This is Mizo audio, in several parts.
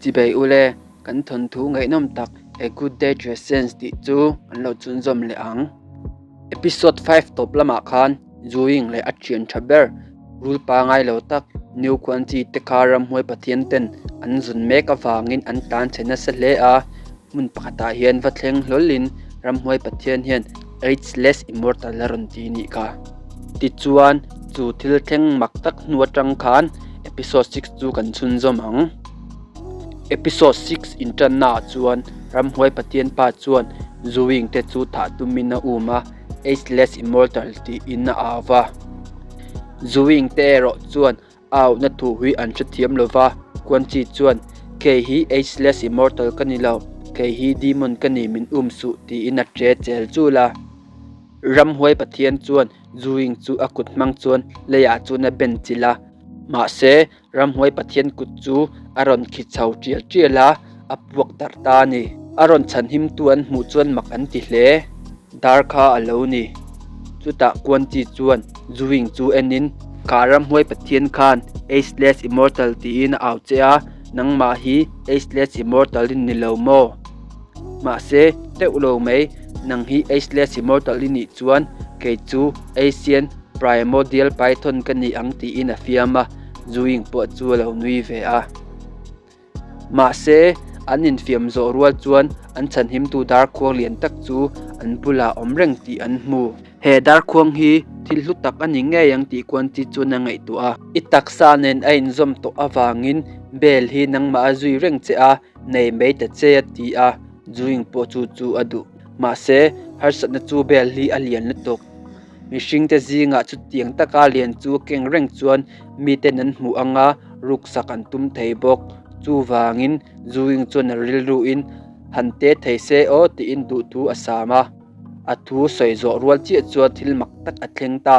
Chibei ule, kan thawnthu ngaihnawm tak A Good Day to Essence tih chu an lo chhunzawm leh ang. Episode 5 tawp lamah khan Zuing leh a thian tha ber rul pangai lo tak New Khuanchi te kha ramhuai pathian ten an zun mek avangin an tlan chhe nasa hle a, hmun pakhatah hian va thleng hlawlin ramhuai pathian hian Ageless Immortal a rawn ti nih kha. Tichuan chu thil thleng mak tak hnu atang khan episode 6 chu kan chhunzawm ang. Episode 6 inṭanna ah chuan ramhuai pathian pa chuan Zuing te chu thah tumin a um a, Ageless Immortal tiin a au va. Zuing te erawh chuan A auhna thu hi an hrethiam lo va, Quan Chi chuan, Kei hi Ageless Immortal ka ni lo, kei hi Demon ka ni, min um suh, tiin a ṭe chel chul a. Ramhuai Pathian chuan Zuying chu a kut hmang chuan leiah chuan a ben chilh a. Mahse, Ramhuai Pathian kut chu a rawn khi chho tial tial a, a puak darh ta a ni. A rawn chhanhimtu an hmuh chuan mak an ti hle. Dar kha a lo ni. Chutah Quan Chi chuan Zuing chu enin, Kha ramhuai pathian khan Ageless Immortal tiin a au che a, nangmah hi Ageless Immortal i ni lo maw? Mahse, teuh lo mai, nang hi Ageless Immortal i nih chuan kei chu Asian Primordial Python ka ni ang tiin a fiam a, Zuing pawh chu a lo nui ve a. Mahse, an infiam zawh rual chuan an chhanhimtu darkhuang lian tak chu an bulah awm reng tih an hmu. He darkhuang hi thil hlu tak a ni ngei ang tih Kuanti chuan a ngaihtuah a. I taksa nen a inzawm tawh avangin bel hi nangmah a zui reng che a, nei mai ta che a ti a, Zuing pawh chu chu a duh. Mahse, harsatna chu bel hi a lian lutuk. Mihringte zingah chutiang taka lian chu keng reng chuan miten an hmuh anga ruksak an tum thei bawk. Chuvangin Zuing chuan a rilruin han te thei se aw tiin duhthu a sam a. A thu sawi zawh rual chiah chuan thil mak tak a thleng ta.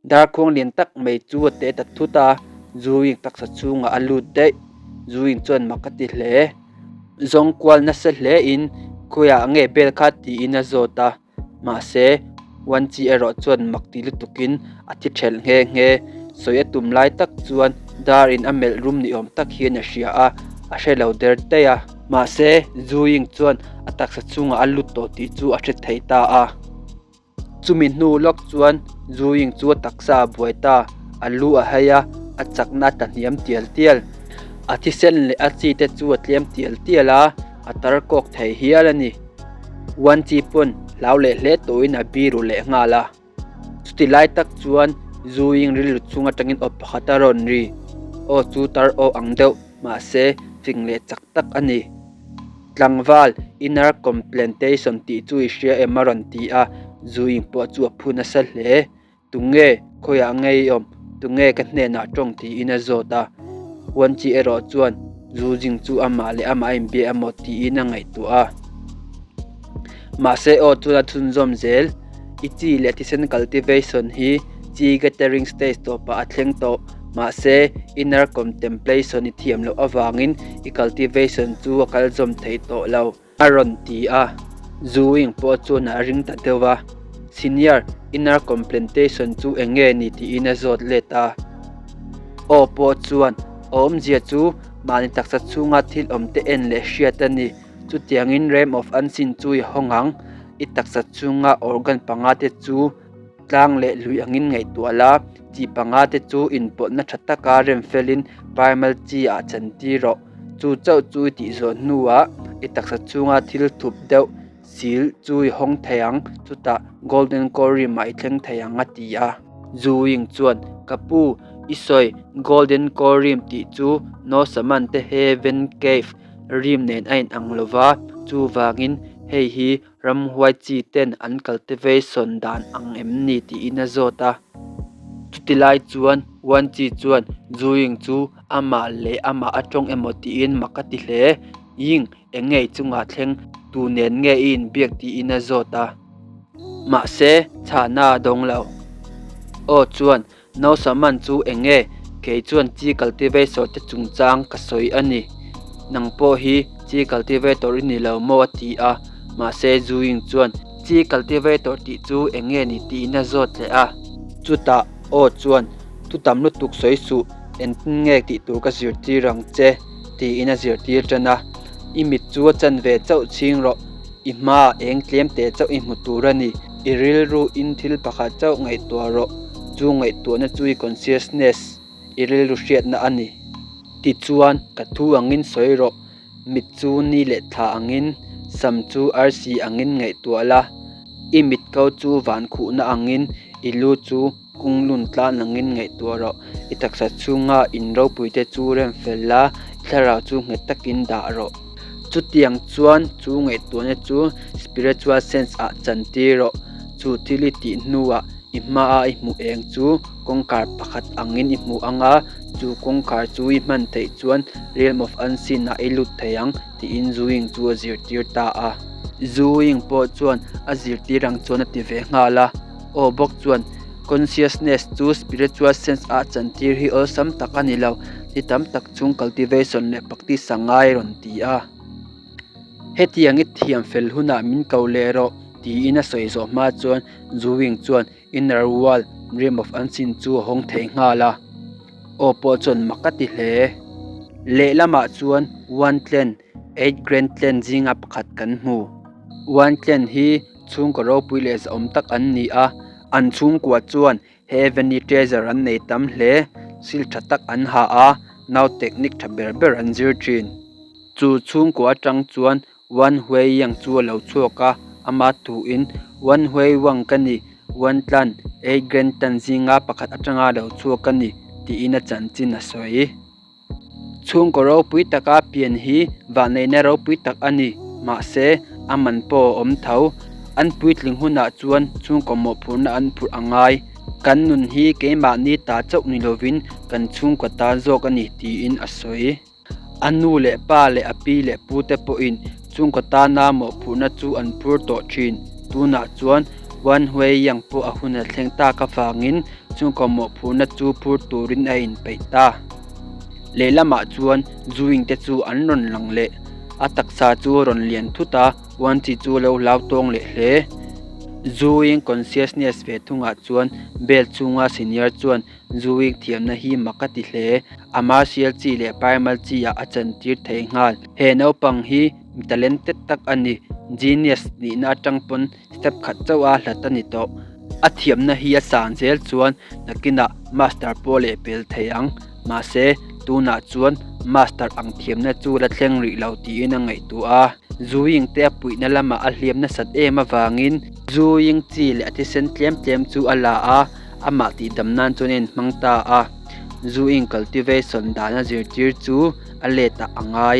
Darkhuang lian tak mai chu a te ta thut a, Zuing taksa chhungah a lut daih. Zuing chuan mak a ti hle. Zawng kual nasa hlein khawiah nge bel kha tiin a zawt a. Mahse, Wan Chi erawh chuan mak ti lutukin a thi ṭhelh nghe nghe. Sawi a tum lai tak chuan dar in a melh rum ni awm tak hian a hria a, a hre lo der daih a. Mahse, Zhu Ying chuan a taksa chhungah a lut tawh tih chu a hre thei ta a. Chumi hnu lawk chuan Zhu Ying chu a taksa a buai ta, a lu a hai a, a chakna a tla hniam tial tial. A thisen leh a chi te chu a tlem tial tial a, a tar kawk thei hial a ni. Wan Chi pawn hlau leh hle tawhin a biru leh nghal a. Chuti lai tak chuan Zu Ying rilru chhung atangin aw pakhat a rawn ri. Aw chu tar aw ang deuh, mahse fing leh chak tak a ni. Tlangval, inner complantation tih chu i hria em a rawn ti a, Zu Ying pawh chu a phu nasa hle. Tunge, khawiah nge i awm? Tunge ka hnenah tawng tiin a zawt a. Wan Chi erawh chuan Zu Jing chu amah leh amah a inbia emaw tiin a ngaihtuah a. Mahse aw chuan a chhunzawm zel. I chi leh thisen cultivation hi chi gathering stage tawpah a thleng tawh. Mahse inner contemplation i thiam loh avangin i cultivation chu a kalzawm thei tawh lo. A rawn ti a, Zuing pawh chuan a ring ta deuh a, Senior, inner complantation chu eng nge ni tiin a zawt let a. Aw pawh chuan a awmzia chu mahni taksa chhunga thil awm te en leh hriat a ni, chutiangin Realm of Unseen chu i hawng ang, i taksa chhunga organ panga te chu tlang leh lui angin ngaihtuah la, chi panga te chu inpawlhna tha taka rem felin primal chi ah chantir rawh. Chu chauh chu i tih zawh hnuah i taksa chhunga thil thup deuh sil chu i hawng thei ang, chutah Golden Core rim ah i thleng thei ang a ti a. Zu Ying chuan, Ka pu, i sawi Golden Core rim tih chu No Saman te Heaven Cave rim nen a inang lo va, chuvangin hei hi Ramhuai chi ten an cultivation dan ang em ni tiin a zawt a. Chuti lai chuan Wan Chi chuan Zu Ying chu amah leh amah a tawng emaw tiin mak a ti hle. Ying, eng nge i chungah thleng tu nen nge i inbiak tiin a zawt a. Mahse, chhahna a dawng lo. Aw chuan Nausaman chu eng nge? Kei chuan chi cultivator te chungchang ka sawi a ni. Nang pawh hi chi cultivator i ni lo maw a ti a. Mahse Zuying chuan chi cultivator tih chu eng nge ni tiin a zawt leh a. Chutah aw chuan thu tam lutuk sawi suh, engtin nge tih tur ka zirtir ang che. Tiin a zirtir tan a. I mit chu a chanve chauh chhing rawh. I hmaah eng tlem te chauh i hmu tur a ni. I rilru in thil pakhat chauh ngaihtuah rawh. Chu ngaihtuahna chu i consciousness, i rilru hriatna a ni. Tichuan, ka thu angin sawi rawh. Mit chu ni leh thla angin, sam chu arsi angin ngaihtuah la. I mit ko chu van khuhna angin, i lu chu kung lun tlan angin ngaihtuah rawh. I taksa chhunga in ropuite chu rem fel la, i thlarau chu nghet takin dah rawh. Chutiang chuan chu ngaihtuahna chu spiritual sense ah chantir rawh. Chu thil i tih hnuah i hmaa i hmuh eng chu kawngkhar pakhat angin i hmu ang a, chu kawngkhar chu i hman theih chuan realm of unseen ah i lut thei ang tiin Zuying chu a zirtir ta a. Zuying pawh chuan a zirtir ang chuan a ti ve nghal a. Aw bawk chuan consciousness chu spiritual sense ah chantir hi awlsam tak a ni lo, ni tam tak chung cultivation leh practice a ngai a rawn ti a. Hetiang i thiam fel hunah min ko leh rawh tiin a sawi zawh hma chuan Zuying chuan Inner World, Realm of Unseen chu a hawng thei nghal a, aw pawh chuan mak a ti hle. Lehlamah chuan One Clan, Eight Grand Clan zinga pakhat kan hmu. One Clan hi chhungkaw ropui leh zahawm tak an ni a, an chhungkua chuan Heavenly Treasure an nei tam hle, sil tha tak an ha a, nau technique tha ber ber an zir thin. Chu chhungkua atang chuan Wan Hui Yang chu a lo chhuak a, ama thuin, Wan Hui Wang ka ni, Wan Tlan, Eight Grand Tan zinga pakhat atanga lo chhuak ka ni, tiin a chanchin a sawi. Chhungkaw ropui taka pian hi vahneihna ropui tak a ni, mahse, a man pawh a awm tho. An puitling hunah chuan chhungkaw mawhphurhna an phurh a ngai. Kan nun hi keimahni ta chauh ni lovin kan chhungkaw tan zawk a ni, tiin a sawi. A nu leh pa leh a pi leh pute pawhin chhungkaw tana mawhphurhna chu an phur tawh thin. Tunah chuan Wan Hui Yang pawh a hun a thleng tak avangin chhungkaw mawhphurhna chu phur turin a inpeih ta. Lehlamah chuan Zuing te chu an rawn lang leh. A taksa chu a rawn lian thut a, Wan Chi chu a lo hlau tawng leh hle. Zuing consciousness ve thungah chuan bel chhunga senior chuan Zuing thiamna hi mak a ti hle. A martial chi leh primal chi ah a chantir thei nghal. He naupang hi mi talented tak a ni. Genius nihna atang pawn step khat chauh a hlat a ni tawh. A thiamna hi a san zel chuan nakinah master pawh leh pel thei ang. Mahse, tunah chuan master ang thiamna chu la thleng rih lo tiin a ngaihtuah a. Zuing te a puihna lamah a hliam nasat em avangin Zuing chi leh a thisen tlem tlem chu a la a. Amah tihdam nan chuan a inhmang ta a, zu in cultivation dana zirtir chu a let ah a ngai.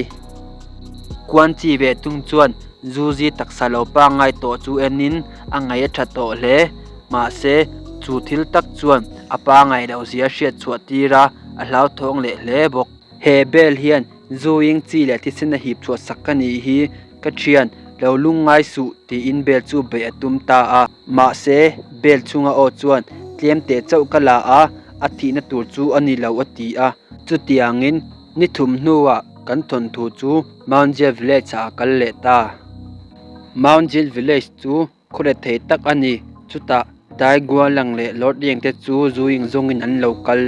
Kuan chi ve tung chuan zu zi taksa lo pangngai tawh chu enin a ngaih a tha tawh hle. Mahse, chu thil tak chuan a pangngai loh zia hriat chhuah tir a, a hlauthawng leh hle bawk. He bel hian zu ing chi leh thisen a hip chhuah sak a nih hi ka thian, lo lungngai suh tiin bel chu beih a tum ta a. Mahse, bel chhunga aw chuan tlem teh chauh ka la a, a thihna tur chu a ni lo a ti a. Chutiangin, ni thum hnuah kan thawnthu chu Mount Jia Village ah a kal leh ta. Mount Jia Village chu Khaw thei tak a ni. Chutah Dai Guanglang leh Lord Yang te chu zu inzawngin an lo kal.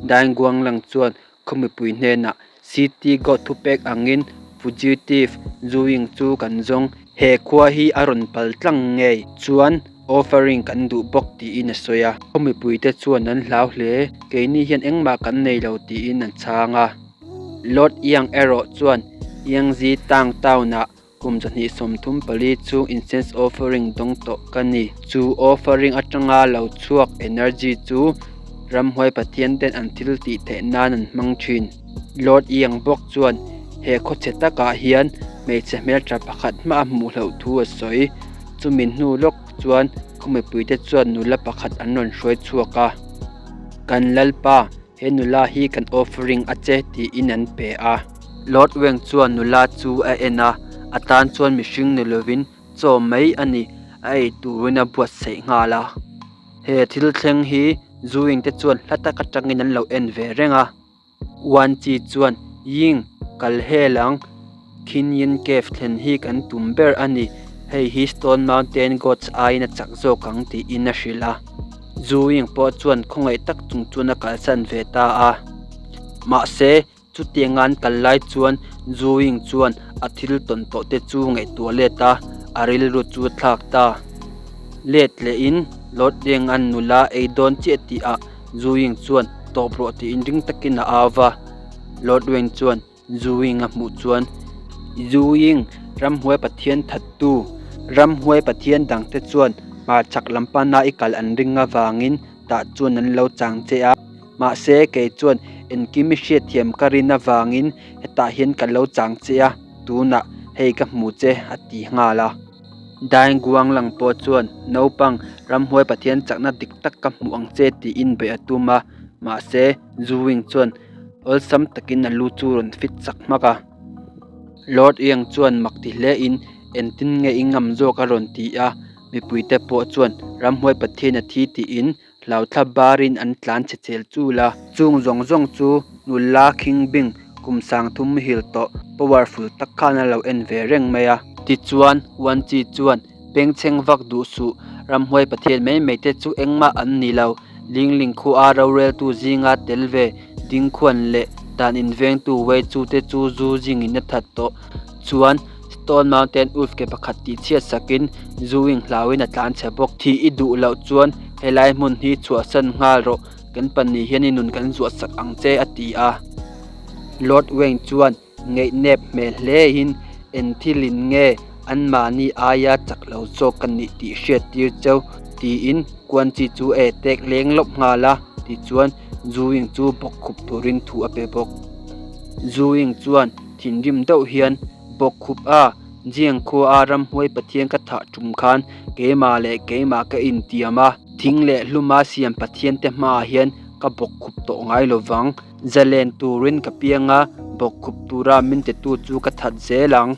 Dai Guanglang chuan khaw mipui hnenah City God thupek angin fugitive zu ying chu kan zawng. He khua hi a rawn pal tlang ngei chuan offering kan duh bawk tiin a sawi a. Khaw mipui te chuan an hlau hle. Keini hian engmah kan nei lo tiin an chhang a. Lord Yang erawh chuan Yangzi Tang Town-ah Kum 234 chhung incense offering dawng tawh ka ni. Chu offering atanga lo chhuak energy chu ramhuai pathian ten an thil tih theih nan an hmang thin. Lord Yang bawk chuan he khawchhe takah hian hmeichhe hmeltha pakhat hma a hmuh hloh thu a sawi. Chumi hnu lawk chuan khaw mipuite chuan nula pakhat an rawn hruai chhuak a. Kan Lalpa, He nula hi kan offering a che tiin an pe a. Lord Weng chuan nula chu a en a, a tan chuan mihring ni lovin chaw mai a ni, a ei turin a buatsaih nghal a. He thil thleng hi Zuing te chuan hla tak atangin an lo en ve reng a. Wan Chi chuan, Ying, kal hel ang, Khin Yin Cave thlen hi kan tum ber a ni, hei hi Stone Mountain Gods aiin a chak zawk ang tiin a hrilh a. Zu Ying pawh chuan khawngaih tak chung chuan a kalsan ve ta a. Mahse, Chutianga an kal lai chuan Zuying chuan a thil tawn tawh te chu ngaihtuah let a, a rilru chu a thlak ta. Let lehin Lord Yang an nula ei dawn chiah tih ah Zuying chuan tawp rawh tiin ring takin a au va. Lord Wang chuan Zuying a hmuh chuan, Zuying, ramhuai Pathian thattu, ramhuai Pathian dangte chuan hmarchhak lam pana i kal an ring avangin tah chuan an lo chang che a. Mahse, kei chuan engkim i hriatthiam ka rin avangin hetah hian ka lo chang che a, tunah hei ka hmu che, a ti nghal a. Dain Guanglang pawh chuan, Naupang, ramhuai Pathian chakna dik tak ka hmuh ang che tiin beih a tum a, mahse, Zuwing chuan awlsam takin a lu chu rawn fit chak hmak a. Lord Yang chuan mak ti hlein, Engtin nge i ngam zawk a rawn ti a, mipuite pawh chuan ramhuai Pathian a thi tiin Hlauthla barin an tlan chhe chel chul a. Chung zawng zawng chu nula khingbing kum sangthum muhil tawh powerful tak khan a lo en ve reng mai a. Tichuan, Wan Chi chuan, Bengchheng vak duh suh, ramhuai Pathian mai mai te chu engmah an ni lo. Lingling khua roreltu zinga tel ve Dingkhuan leh dan invengtu Wei Chu te chu zu zingin a that tawh. Chuan, Stone Mountain Wolf ke pakhat tih chhiat sakin Zuwing hlauin a tlan chhe bawk. Thih i duh loh chuan helai hmun hi chhuahsan nghal rawh, kan pahnih hian i nun kan zuah sak ang che, a ti a. Lord Wayne chuan ngaihnep hmel hlein, Eng thilin nge anmahni aia chak lo zawk ka nih tih hriat tir cheu, tiin Quan Chi chu a etek leng lawp nghal a, tichuan Zuwing chu bawkkhup turin thu a pe bawk. Zuwing chuan Thinrim deuh hian bawkkhup a, Jiang khua a ramhuai Pathian ka thah tum khan keimah leh keimah ka intiam a, thing leh hluma siam Pathian te hmaah hian ka bawkkhup tawh ngai lo vang. Zalen turin ka piang a, bawkkhup tura min titu chu ka that zel ang.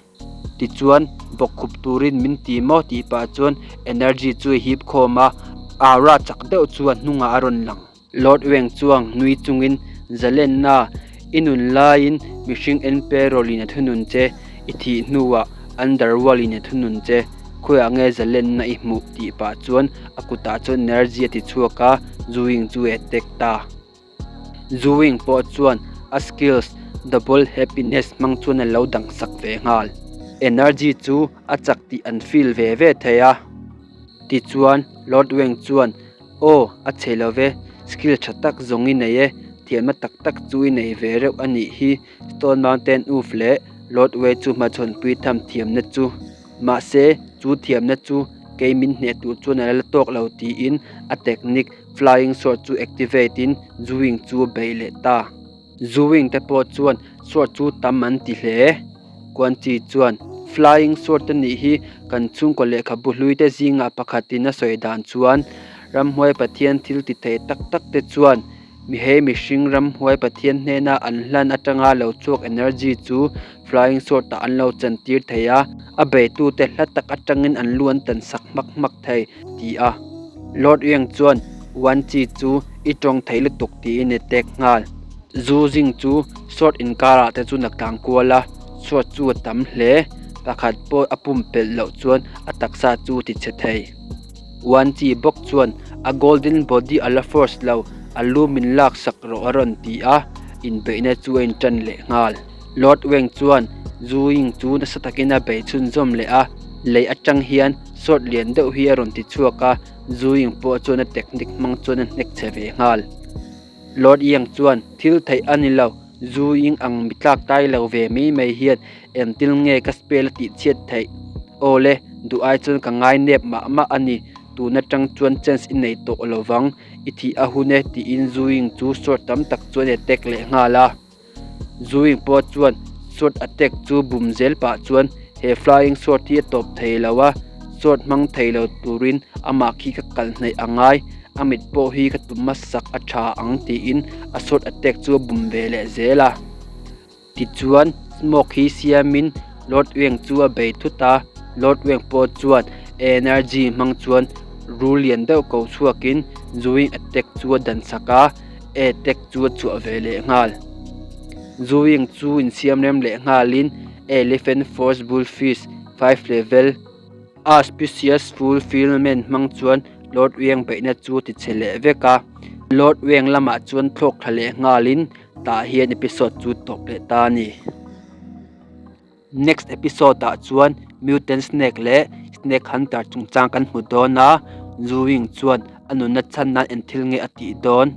Tichuan, bawkkhup turin min ti maw tih pah chuan energy chu a hip khawm a, aura chak deuh chu a hnungah a rawn lang. Lord Weng chuang nui chungin, Zalenna, i nun laiin mihring Emperor-in a thunun che, i thih hnuah Underworld-in a thunun che, khawiah nge zalenna i hmuh? tih pah chuan a kutah chuan energy a ti chhuak a, Zuying chu a attack ta. Zuying pawh chuan a skills Double Happiness hmang chuan a lo dang sak ve nghal. Energy chu a chak tih an feel ve ve thei a. Tichuan Lord Weng chuan Aw, a chhe lo ve, skill tha tak zawng i nei e, thiamna tak tak chu i nei ve reuh a nih hi, Stone Mountain Wolf leh Lord Way chu hmachhawnpui tham thiamna chu. Mahse, chu thiamna chu kei min hneh tur chuan a la tawk lo tiin a technique Flying Sword chu activate in Zuwing chu a bei leh ta. Zuwing te pawh chuan sword chu tam an ti hle. Quan Chi chuan, Flying Sword te nih hi kan chhungkaw lehkhabu hlui te zingah pakhatin a sawi dan chuan ramhuai Pathian thil ti thei tak tak te chuan mihei mihring ramhuai Pathian hnena an hlan atanga lo chhuak energy chu Flying Sword ah an lo chantir thei a, a beitute hla tak atangin an lu an tan sak hmak hmak thei, ti a. Lord Yang chuan Wan Chi chu i tawng thei lutuk tiin a tek nghal. Zu Jing chu sword inkarah te chuan a tlang kual a, sword chu a tam hle. Pakhat pawh a pumpelh loh chuan a taksa chu a tichhe thei. Wan Chi bawk chuan a golden body a la force lo, a lu min lak sak rawh a rawn ti a, inbeihna chu a intan leh nghal. Lord Wang chuan Zu Ying chu nasa takin a bei chhunzawm leh a, lei atang hian sword lian deuh hi a rawn ti chhuak a, Zu Ying pawh chuan a technique hmang chuan a hnek che ve nghal. Lord Yang chuan thil theih a ni lo, Zu Ying ang mi tlak tai lo ve mai mai hian engtil nge ka spell a tih chhiat theih? Aw le, duh ai chuan ka ngai nep mah mah a ni, tun atang chuan chance i nei tawh lo vang, i thih a hun e tiin Zu Ying chu sword tam tak chuan a attack leh nghal a. Zuing pawh chuan sword attack chu bum zel pah chuan he flying sword hi a tawp thei lo a, sword hmang thei lo turin amah khi ka kal hnaih a ngai, a mit pawh hi ka tum hmasak a tha ang tiin a sword attack chu a bum ve leh zel a. Tichuan smoke hi siamin Lord Weng chu a bei thut a, Lord Weng pawh chuan energy hmang chuan rul lian deuh ko chhuakin Zuing attack chu a dan sak a, e tek chu a chhuah ve leh nghal. Zuing chu insiam rem leh nghalin Elephant Force Bull Fist 5 level Auspicious Fulfillment hmang chuan Lord Uiang beihna chu a tichhe leh vek a. Lord Weng lamah chuan thlawk thla leh nghalin tah hian episode chu tawp leh ta a ni. Next episode ah chuan Mutant Snake leh Snake Hunter chungchang kan hmu dawn a, Zuwing chuan a nunna chhan nan eng thil nge a tih dawn?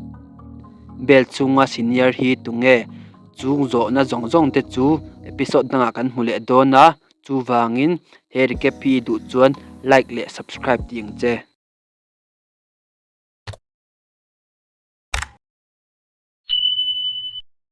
Bel chhunga senior hi tunge? Chung zawhna zawng zawng te chu episode dangah kan hmu leh dawn a, chuvangin he recap hi i duh chuan like leh subscribe tih ang che.